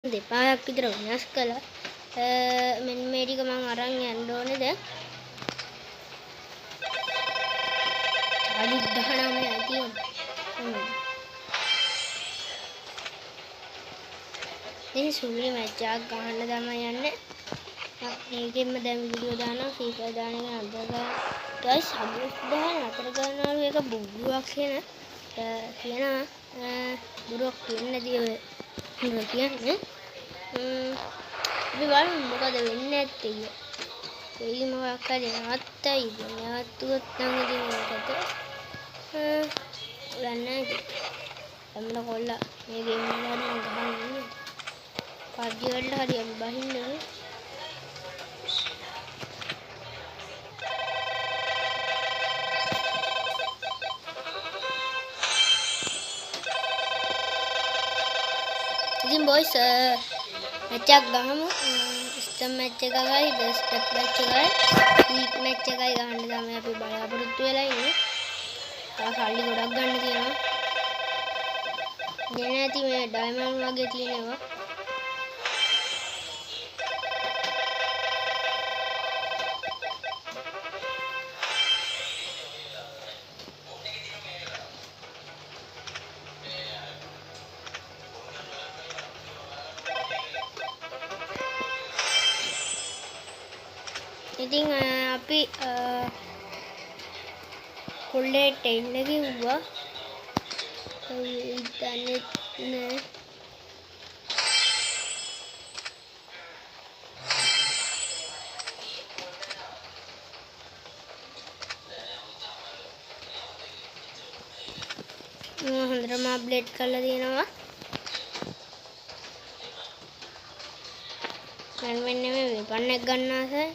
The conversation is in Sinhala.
දෙපාරක් විතර වෙනස් කළා. මෙන්න මේ ටික මං අරන් යන්න ඕනේ දැන්. චාර්ජ් 19යි තියෙන්නේ. ඉතින් සුළු මැච් එකක් ගහන්න තමයි යන්නේ. මේකෙන්ම දැන් වීඩියෝ දානවා, ෆ්‍රී ෆයර් දාන එක නතර කරලා. ගයිස් අගෝස්තු 10 නතර කරනවලු, ඒක බොරුවක් කියන කියනවා. බොරුවක් කියන්නේ නැති ඔය මොකද කියන්නේ. අපි බලමු මොකද වෙන්නේ නැත්තේ කියලා. ඒ මොකක් හරි නවත්තයි. ඉතින් නවත්තුවොත් නම් ඉතින් මොකද? උලන්නේ නැහැ. එම්ල කොල්ලා මේ ගේම් එක හරි මං ගහන්න ඉන්නේ. PUBG වලට හරි අපි බහින්න ඕනේ. ඉතින් බොයිස් මැච් එකක් ගහමු. ස්ටම් මැච් එකයි, ස්ටෙප් මැච් එකයි, වීක් මැච් එකයි ගහන්න තමයි අපි බලාපොරොත්තු වෙලා ඉන්නේ. තව සල්ලි ගොඩක් ගන්න තියෙනවා. දෙන ඇති මේ ඩයමන්ඩ් වගේ තියෙනවා. ඉතින් අපි කොල්ලේට එන්න කිව්වා. හිතන්නේ නෑ. හොඳටම අප්ඩේට් කරලා තියෙනවා. මම මෙන්න මේ වෙපන් එක ගන්න ආසයි.